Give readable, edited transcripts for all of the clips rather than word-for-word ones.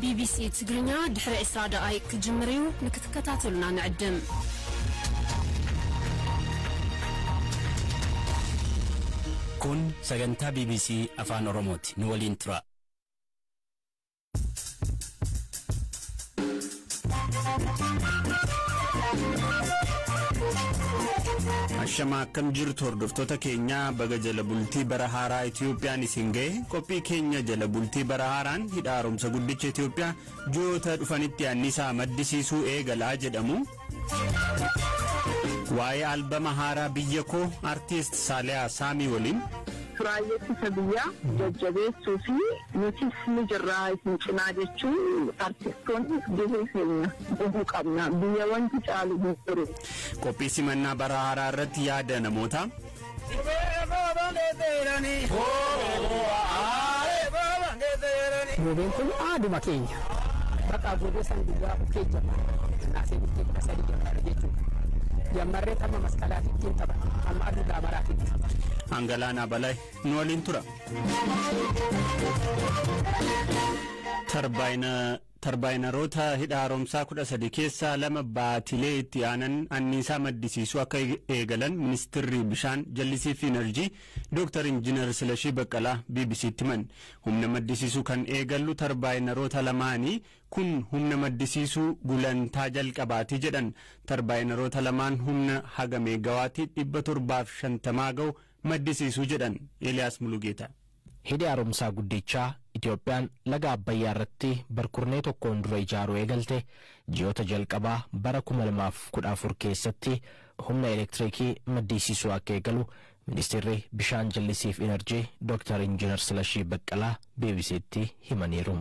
ቢቢሲ ትግርኛ ድሕሪ 20 ደቓይቅ ክጅምር እዩ። ንክትከታተሉና ንዕድም። Kun sagantaa BBC Afaan Oromooti. Nu waliin tura. Ashama, akkam jirtu hordoftoota keenyaa? Baga jala bultii bara haaraa Itiyoophiyaan isin ga'e. Qophii keenya jala bultii bara haaraan hidha haaromsa guddicha Itiyoophiyaa ji'oota dhufanitti annisaa maddisiisuu eegalaa jedhamu. Waa'ee albama haaraa Biyya Koo artiist Saaliyaa Saamii waliin. Raayyaa ittisa biyyaa jajjabeessuu fi nutis ni jirraa isin cinaa jechuun artistoonni gahee keenya bahuu qabna. Biyya wanti caalu hin jiru. Qophii simannaa bara haaraa irratti yaada namootaa. Goobeen kun aaduma keenya. Bakka goobee san guyyaa bukkee jammarre. Naasee bukkee 13 jammarre jechuudha. Jammarree amma masqalaatitti hin taphanne. Amma aduu daamaraatitti. Angalaanaa Balaa nu waliin tura. Tarbaayinaroota hidha haaromsaa 13 keessaa lama baatilee itti aanan anniisaa maddisiisuu akka eegalan ministeerri bishaan jallisii fi enerjii Dr. Injiinar Silashii Baqqalaa BBCtti himan. Humna maddisiisuu kan eegallu tarbaayinaroota lamaanii, kun humna maddisiisuu gulantaa jalqabaati jedhan. Tarbaayinaroota lamaan humna haga meegawaatii 750 ga'u maddisiisuu jedhan. Eeliyaas Mulugeeta. Hidhi haaromsaa guddichaa Itoophiyaan laga Abbayyaa irratti barkurnee tokkoon dura ijaaruu eegalte ji'oota jalqabaa bara 2014 keessatti humna elektiriikii maddisiisuu akka eegalu ministeerri bishaan jallisiif enerjii Dr. Injiinar Silashii Baqqalaa BBCtti himaniiru.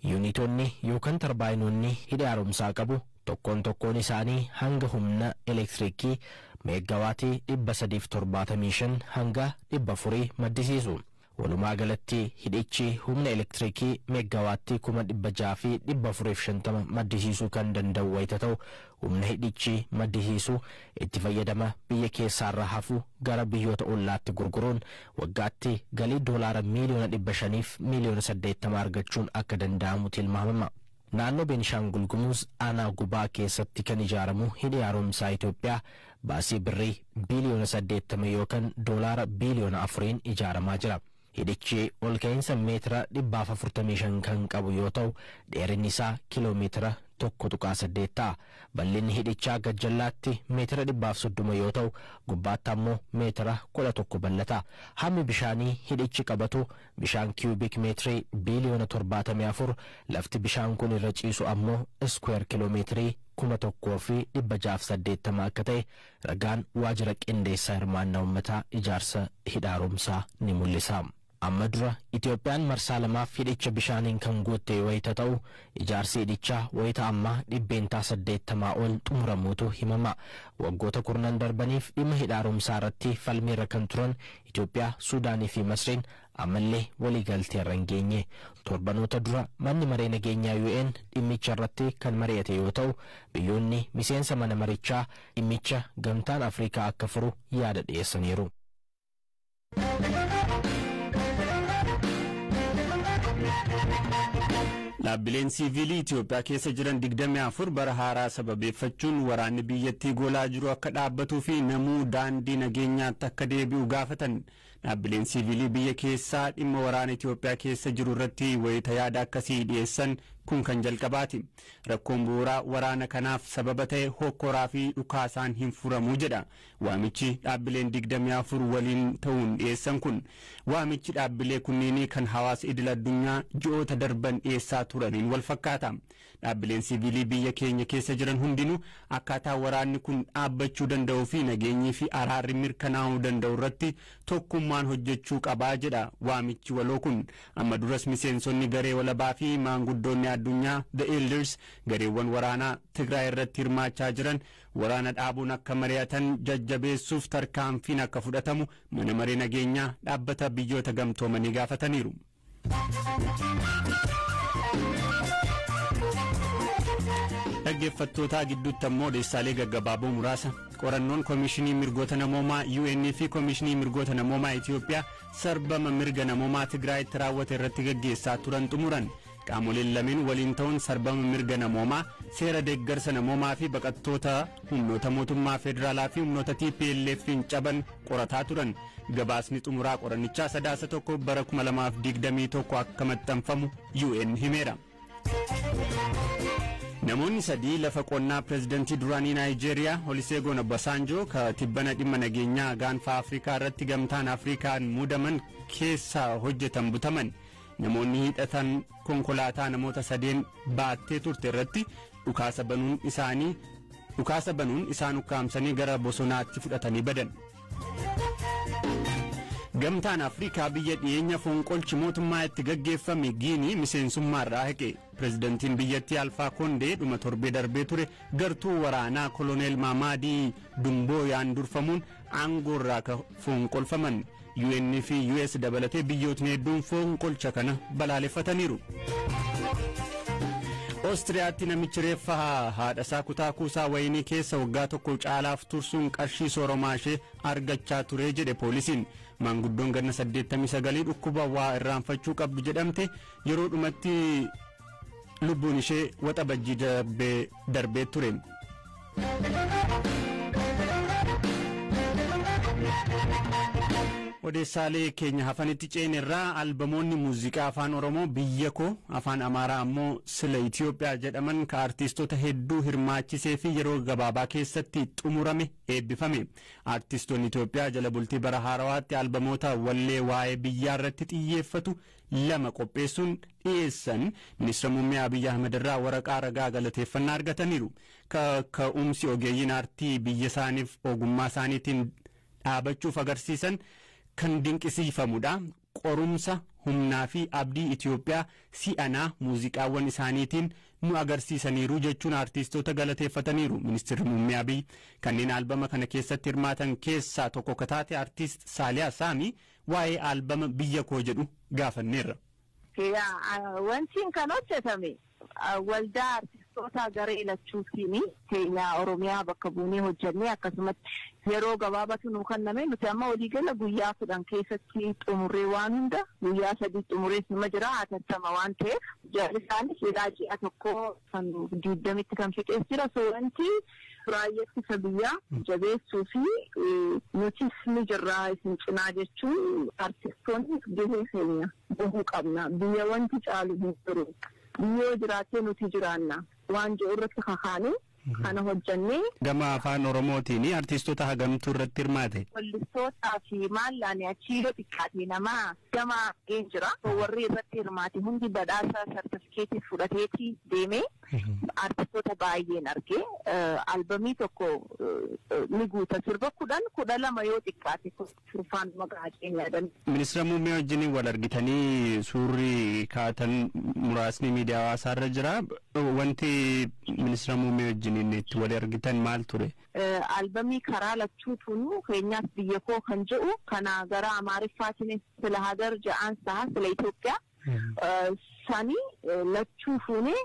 Yuunitoonni yookaan tarbaayinoonni hidhi haaromsaa qabu tokkoon tokkoon isaanii hanga humna elektiriikii meeggawaatii 375 hanga 400 maddisiisu. Walumaa galatti hidhichi humna elektiriikii meeggawaattii 600,450 maddisiisuu kan danda'u wayita ta'u, humna hidhichi maddisiisu itti fayyadama biyya keessaarra hafu gara biyyoota ollaatti gurguruun waggaatti galii doolaara miiliyoona 500f miiliyoona 80 argachuun akka danda'amu tilmaamama. Naannoo Beenishaangul Gumuz aanaa Gubaa keessatti kan ijaaramu hidhi haaromsaa Itoophiyaa baasii birrii biiliyoona 80 yookaan doolaara biiliyoona 4n ijaaramaa jira. Hidhichi ol ka'iinsa meetira 145 kan qabu yoo ta'u, dheerinni isaa kiiloomeetira 1.8 ta'a. Bal'inni hidhichaa gajjallaatti meetira 130 yoo ta'u, gubbaatti ammoo meetira 11 bal'ata. Hammi bishaanii hidhichi qabatu bishaan kiiyubik meetirii biiliyoona 74, lafti bishaan kun irra ciisu ammoo iskweer kiiloomeetirii 1680 akka ta'e ragaan waajjira qindeessaa hirmaannaa uummataa ijaarsa hidha haaromsaa ni mul'isa. Amma dura Itoophiyaan marsaa lamaaf hidhicha bishaaniin kan guutte wayita ta'u, ijaarsi hidhichaa wayita ammaa 80% ol xumuramuutu himama. Waggoota kurnan darbaniif dhimma hidha haaromsaa irratti falmiirra kan turan Itoophiyaa, Suudaanii fi Masriin ammallee waliigaltee irra hin geenye. Torbanoota dura manni maree nageenyaa UN dhimmicha irratti kan mari'ate yoo ta'u, biyyoonni miseensa mana marichaa dhimmicha gamtaan Afrikaa akka furu yaada dhiyeessaniiru. Dhaabbileen siivilii Itoophiyaa keessa jiran 24 bara haaraa sababeeffachuun waraanni biyyattii golaa jiru akka dhaabbatuu fi namuu daandii nageenyaatti akka deebi'u gaafatan. Dhaabbileen siivilii biyya keessaa dhimma waraana Itoophiyaa keessa jiru irratti wayita yaada akkasii dhiyeessan kun kan jalqabaati. Rakkoon bu'uuraa waraana kanaaf sababa ta'e hokkoraa fi dhukaasaan hin furamuu jedha. Waamichi dhaabbileen 24 waliin ta'uun dhiyeessan kun waamichi dhaabbilee kunneenii kan hawaasa idil addunyaa ji'oota darban dhiyeessaa turaniin wal fakkaata. Dhaabbileen siivilii biyya keenya keessa jiran hundinuu akkaataa waraanni kun dhaabbachuu danda'uu fi nageenyii fi araarri mirkanaa'uu danda'u irratti tokkummaan hojjechuu qabaa jedha waamichi waloo kun. Amma duras miseensonni garee walabaa fi maanguddoonni addunyaa, The Elders, gareewwan waraanaa Tigraay irratti hirmaachaa jiran waraana dhaabuun akka mari'atan jajjabeessuuf tarkaanfiin akka fudhatamu mana maree nageenyaa dhaabbata biyyoota gamtoomanii gaafataniiru. Dhaggeeffattootaa, gidduutti ammoo odeessaalee gaggabaaboo muraasa. Qorannoon Koomishinii Mirgoota Namoomaa UN fi Koomishinii Mirgoota Namoomaa Itiyoophiyaa sarbama mirga namoomaa Tigraayitti raawwate irratti gaggeessaa turan xumuran. Qaamoleen lameen waliin ta'uun sarbama mirga namoomaa, seera deeggarsa namoomaa fi baqattoota humnoota mootummaa federaalaa fi humnoota TPLF'n caban qorataa turan. Gabaasni xumuraa qorannichaa Sadaasa 1 bara 2021 akka maxxanfamu UN himeera. Namoonni sadii lafa qonnaa pireezidantii duraanii Naayijeeriyaa Oluseegun Obasanjoo ka tibbana dhimma nageenyaa Gaanfa Afrikaa irratti Gamtaan Afrikaan muudaman keessaa hojjetan butaman. Namoonni hidhatan konkolaataa namoota sadeen baattee turte irratti dhukaasa banuun isaan ukkaamsanii gara bosonaatti fudhatanii badan. Gamtaan Afrikaa biyya dhiyeenya fonqolchi mootummaa itti gaggeeffame Giinii miseensummaarraa haqe. Pireezidantiin biyyattii Alfaa Koondee dhuma torbee darbee ture gartuu waraanaa Koloneel Maamaadii Dumbooyaan durfamuun aangoorraa fonqolfaman. UN fi US dabalatee biyyootni hedduun fonqolcha kana balaaleffataniiru. Oostiriyaatti namichi reeffa haadha isaa kutaa kuusaa wayinii keessa waggaa tokko caalaaf tursuun qarshii sooromaa ishee argachaa ture jedhe poolisiin. Maanguddoon ganna 89 dhukkuba waa irraanfachuu qabdu jedhamte yeroo dhumatti lubbuun ishee Waxabajjii darbee ture. Odeessaalee keenya hafanitti ceenerraa, albamoonni muuziqaa Afaan Oromoo "Biyya Koo", Afaan Amaaraa ammoo "Sila Itiyoophiyaa" jedhaman ka artiistoota hedduu hirmaachisee fi yeroo gabaabaa keessatti xumurame eebbifame. Artiistoonni Itiyoophiyaa jala bultii bara haarawaatti albamoota wallee waa'ee biyyaa irratti xiyyeeffatu lama qopheessuun dhiyeessan Ministeera Muummee Abiyyi Ahmed irraa waraqaa ragaa galateeffannaa argataniiru. Ka'umsi ogeeyyiin aartii biyya isaaniif ogummaa isaaniitiin dhaabachuuf agarsiisan kan dinqisiifamudha. Qorumsa humnaa fi abdii Itiyoophiyaa si'anaa muuziqaawwan isaaniitiin nu agarsiisaniiru jechuun artiistoota galateeffataniiru. Ministeerri Muummee Abiy kanneen albama kana keessatti hirmaatan keessaa tokko ka taate artiist Saaliyaa Saamii waa'ee albama "Biyya Koo" jedhu gaafanneerra. Wanti kan hojjetame waldaa artistoota garee lachuutiin keenya Oromiyaa bakka buunee hojjennee, akkasumatti yeroo gabaabatu nu kenname. Nuti amma waliigala guyyaa 10 keessatti xumurree, waan hunda guyyaa 3 xumuree nima jira. Hatattama waan ta'eef jarri isaanis ilaa ji'a tokko kan 20tti kan fixees jira. So wanti raayyaa ittisa biyyaa jabeessuu fi nutis ni jirraa isin cinaa jechuun artistoonni gahee keenya bahuu qabna. Biyya wanti caalu hin jiru. Biyyoo jiraattee nuti jiraanna waan jiru irratti kakaane kana hojjannee. Gama Afaan Oromootiin artistoota hagamtuu irratti hirmaate? Wallistootaa fi maallaani achii yoo xiqqaate nama gama geen jira. Warri irratti hirmaate hundi badhaasa sartifikeetii fudhateeti deeme. Artistoota baay'een arge. Albamii tokko ni guuta, sirba 10, 12 yoo xiqqaate surfaan maqaa yaadan. Ministeera Muummee wajjin wal argitanii suurri kaatan muraasni miidiyaa hawaasaarra jira. Wanti ministeera muummee wajjin itti wal argitan maal ture? Albamii karaa lachuutuun keenyaas "Biyya Koo" kan jedhu kana gara Amaariffaatiin "Sila Hagar" ja'aan saha "Sila Itoophiyaa" sani lachuu fuunee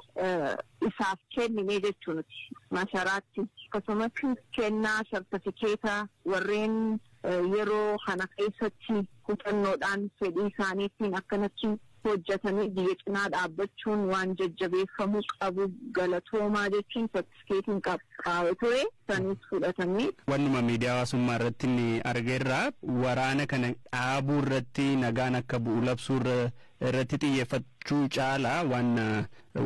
isaaf kennine jechuu nuti masaraatti. Akkasumas kennaa sartifikeeta warreen yeroo kana keessatti kutannoodhaan fedhii isaaniitiin akkanatti hojjetanii biyya cinaa dhaabbachuun waan jajjabeeffamuu qabu, galatoomaa jechuun sartifikeetiin qophaa'e ture, sanis fudhatanii. Wannuma miidiyaa hawaasummaa irratti inni argeerraa, waraana kana dhaabuu irratti, nagaan akka bu'u labsuu irratti xiyyeeffachuu caalaa waan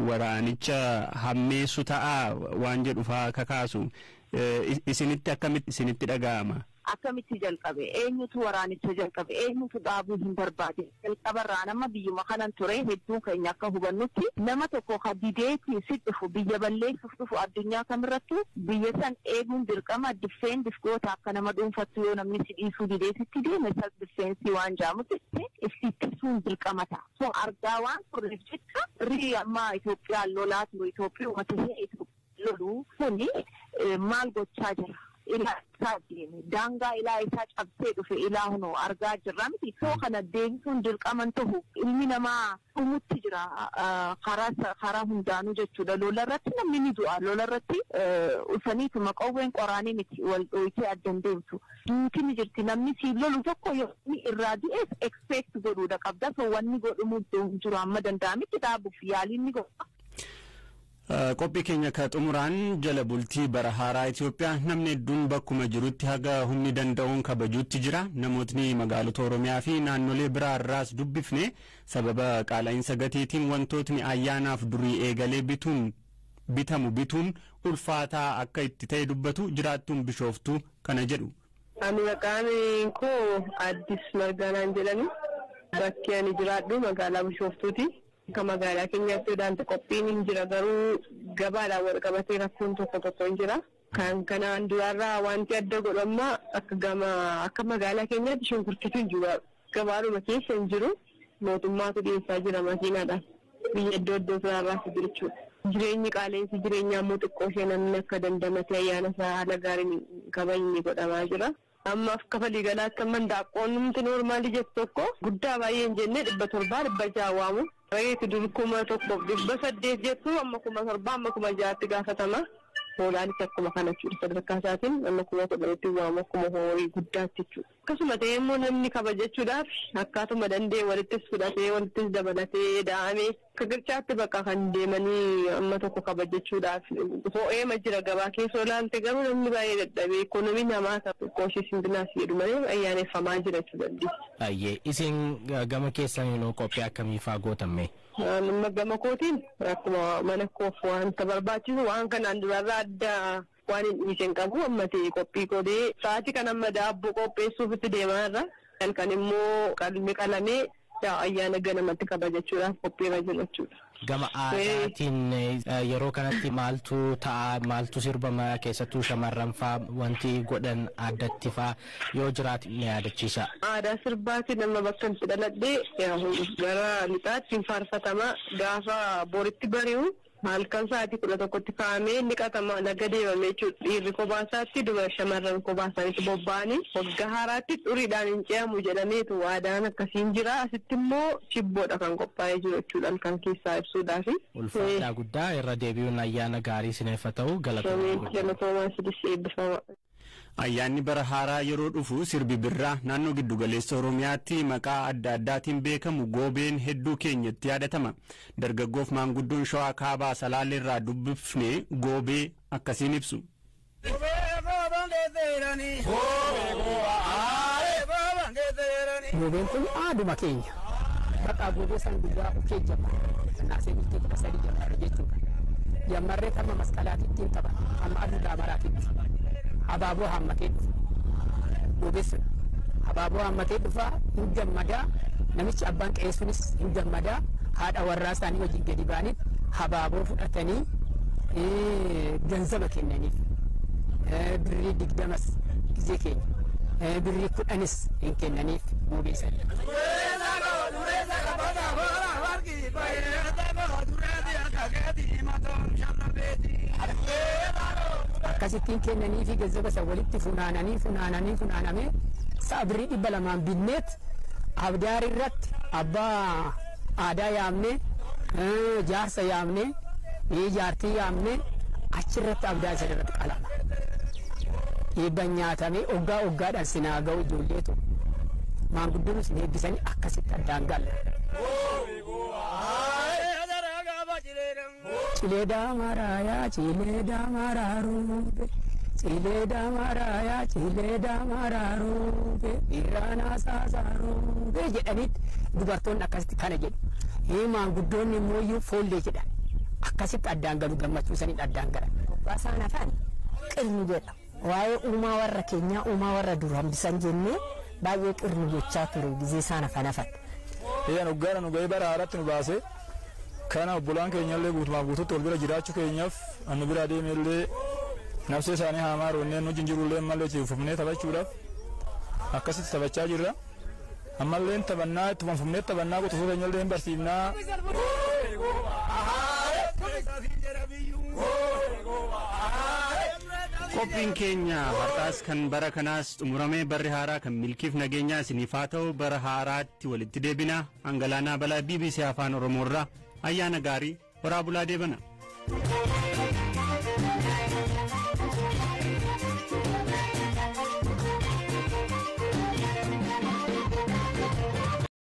waraanicha hammeessu ta'a waan jedhu fa'aa kakaasu. Isinitti akkamitti isinitti dhaga'ama? Akkamitti jalqabe? Eenyutu waraanicha jalqabe? Eenyutu dhaabuu hin barbaade? Jalqabarraa nama biyyuma kanan ture hedduun keenya akka hubannutti, nama tokko ka dideetii si dhufu, biyya balleessuuf dhufu, addunyaa kamirrattu biyya san eeguun dirqama. Defend goota akka nama dhuunfattu, yoo namni si dhiisuu dideetitti deeme, self defense waan jaamutti ittisuun dirqama ta'a. So argaa waan turreef jecha rii amma Itoophiyaan lolaa turu, Itoophiyaa uummata ishee lolu kuni maal gochaa jira? Ilaa isaa deeme daangaa ilaa isaa cabsee dhufe ilaa hunoo argaa jirra miti. Soo kana deebisuun dirqaman tahu ilmi namaa dhumutti jira karaa hundaanuu jechuudha. Lola irratti namni ni du'a. Lola irratti dhufaniituma qawween qoraanii miti wal dhooytee addan deemtu. Duuti ni jirti, namni siin lolu tokko yoo inni irraa du'es expect godhuudha qabda. So wanni godhamu jiru amma danda'amitti dhaabuuf yaaliin ni godha. Qophii keenya ka xumuraan jala bultii bara haaraa Itoophiyaa namni hedduun bakkuma jirutti haga humni danda'uun kabajuutti jira. Namootni magaalota Oromiyaa fi naannolee biraa irraas dubbifne sababa qaala'insa gatiitiin wantootni ayyaanaaf durii eegalee bituun bitamu bituun ulfaataa akka itti ta'e dubbatu jiraattuun Bishooftuu kana jedhu. Ani maqaan koo Addis Margaanaan jedhani. Bakki ani jiraadhu magaalaa Bishooftuuti. Akka magaalaa keenyaatti daanti qophiin hin jira, garuu gabaadhaan wal qabatee rakkoon tokko tokko hin jira. Kan kanaan duraarraa wanti adda godhu amma akka gama akka magaalaa keenyaatti shunkurtiitu hin jiru. Gabaadhuma keessa hin jiru. Mootummaatu dhiyeessaa jira makiinaadhaan. Biyya iddoo iddoo biraarraa fi jechuudha. Jireenyi qaala'insi jireenyaa immoo xiqqoo ishee namni akka dandamatee ayyaana isaa haala gaariin kabajni godhamaa jira. Amma akka waliigalaatti amma daaqoon numti noormaalii jettu tokko guddaa baay'ee hin jenne 700 600 waamu. Reetu dur 1800 jettu amma 7000 amma 6000tti gaafatama. Hoolaanis akkuma kana jechuudha sadarkaa isaatiin amma 10,000tti waamu akkuma horii guddaatti jechuudha. Akkasuma ta'ee immoo namni kabajachuudhaaf akkaatuma danda'e walittis fudhatee walittis dabalatee da'amee akka girchaatti bakka kan deemanii amma tokko kabajachuudhaaf ho'eema jira gabaa keessa olaalte, garuu namni baay'ee dadhabee ikoonomii namaa xiqqoo simbinaas jedhu malee ayyaaneffamaa jira jechuu dandeessi. Baay'ee isin gama keessaniin qophii akkamii faa gootamme? Amma gama kootiin akkuma mana koof wanta barbaachisu waan kanaan durarraa adda waan hin dhiisin qabu amma ta'e qophii godhee sa'aatii kan amma daabboo qopheessuuf itti deemaa irra kan immoo qalmi qalamee ayyaana ganamatti kabajachuudhaaf qophiirra jira jechuudha. Gama aadaatiin yeroo kanatti maaltu ta'a, maaltu sirbama, keessattuu shamarran faa wanti godhan addatti faa yoo jiraate ni yaadachiisa. Aadaa sirbaatiin nama bakka itti dhaladhee gara lixaatti hin faarfatama, gaafa boritti bari'u halkan sa'aatii 11tti kaa'amee ni qatama laga deemame jechuudha. Dhiirri kophaa isaatti dubara shamarran kophaa isaaniitti bobba'anii waggaa haaraatti xuriidhaan hin ce'amu jedhameetu aadaan akkasiin jira. Asitti immoo chibboodha kan qophaa'ee jiru jechuudha halkan keessaa ibsuudhaafi. Ulfaataa guddaa irra deebi'uun ayyaana gaarii isiniif haa ta'u, galatoomaa. Galatoomaa, isinis eebbifama. Ayyaanni bara haaraa yeroo dhufu sirbi birraa naannoo giddugaleessa Oromiyaatti maqaa adda addaatiin beekamu goobeen hedduu keenyatti yaadatama. Dargaggoof maanguddoon Shawaa Kaabaa Salaalleerraa dubbifne goobee akkasiin ibsu. Goobeen kun aaduma keenya. Bakka goobee san guyyaa ukkee jammarre. Naasee bultii 13 jammarre jechuudha. Jammarree amma masqalaatitti hin taphanna. Amma aduu daamaraatitti. Abaaboo hammatee dhufa. Goobee sun abaaboo hammatee dhufa, hin gammadaa, namichi abbaan qe'ee sunis hin gammadaa, haadha warraa isaanii wajjin gadi ba'anii abaaboo fudhatanii ganzaba kennaniif. Birrii 20s gizee keenya birrii 10s hin kennaniif goobee sana. Akkasittiin kennanii fi ganzaba isa walitti funaananii funaananii funaanamee sa'a birrii 200n binneet abdaar irratti abbaa aadaa yaamnee, jaarsa yaamnee, jaartii yaamnee achirratti abdaar isa irratti qalama. Eebban nyaatamee oggaa oggaadhaan sinaa ga'u ijoolleetu maanguddoon isin eebbisanii akkasitti addaan galla. Cilee daamarayaa cilee daamaraarube cilee daamarayaa cilee daamaraarube irraanaa saasaarube jedhanitti dubartoonni akkasitti kana jedhu. Maanguddoonni immoo foollee jedhan akkasitti addaan galu, gammachuu saniin addaan galan. Qophaasaan afaan qirni jedha. Waa'ee uumaa warra keenyaa, uumaa warra dur hambisan jennee baay'ee qirni gochaa ture gizee isaan afaan hafan. Eeyyan hoggaadha nu ga'ee bara haaraatti nu baasee kana obbolaan keenyallee guutumaan guututti wal bira jiraachuu keenyaaf annu bira deemellee nafsee isaanii hamaa roonneen wajjin jirullee ammallee itti taphachuudhaaf akkasitti taphachaa jirra. Ammallee taphannaa itti fufnee taphannaa qotisoo keenyallee hin barsiifnaa. Qophiin keenya har'aas kan bara kanaas xumuramee barri haaraa kan milkiif nageenyaa isiniif haa ta'u bara haaraatti walitti deebina Angalaanaa Balaa BBC Afaan Oromoorraa ayyaana gaarii horaa bulaa deebana.